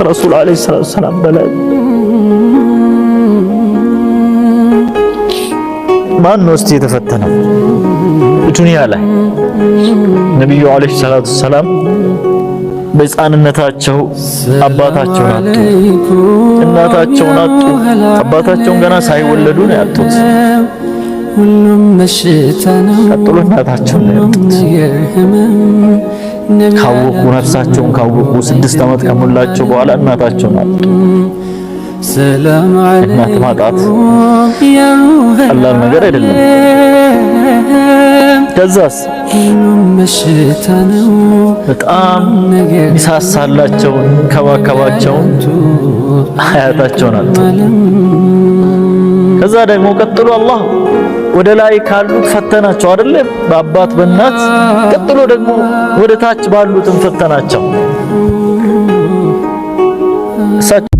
ከረሱል ዓለይሂ ሰላቱ ሰላም በላይ ማን ነው እስቲ የተፈተነው ዱንያ ላይ? ነቢዩ ዓለይሂ ሰላቱ ሰላም በሕፃንነታቸው አባታቸውን አጡ፣ እናታቸውን አጡ። አባታቸውን ገና ሳይወለዱ ነው ያጡት። ቀጥሎ እናታቸውን ነው ያጡት። ካወቁ ነፍሳቸውን ካወቁ 6 ዓመት ከሞላቸው በኋላ እናታቸውን አጡ። እናት ማጣት ቀላል ነገር አይደለም። ከዛስ በጣም ሚሳሳላቸውን ከባከባቸውን አያታቸውን አጡ። ከዛ ደግሞ ቀጥሎ አላህ ወደ ላይ ካሉት ፈተናቸው አይደለ? በአባት በእናት፣ ቀጥሎ ደግሞ ወደ ታች ባሉትም ፈተናቸው። እሳቸው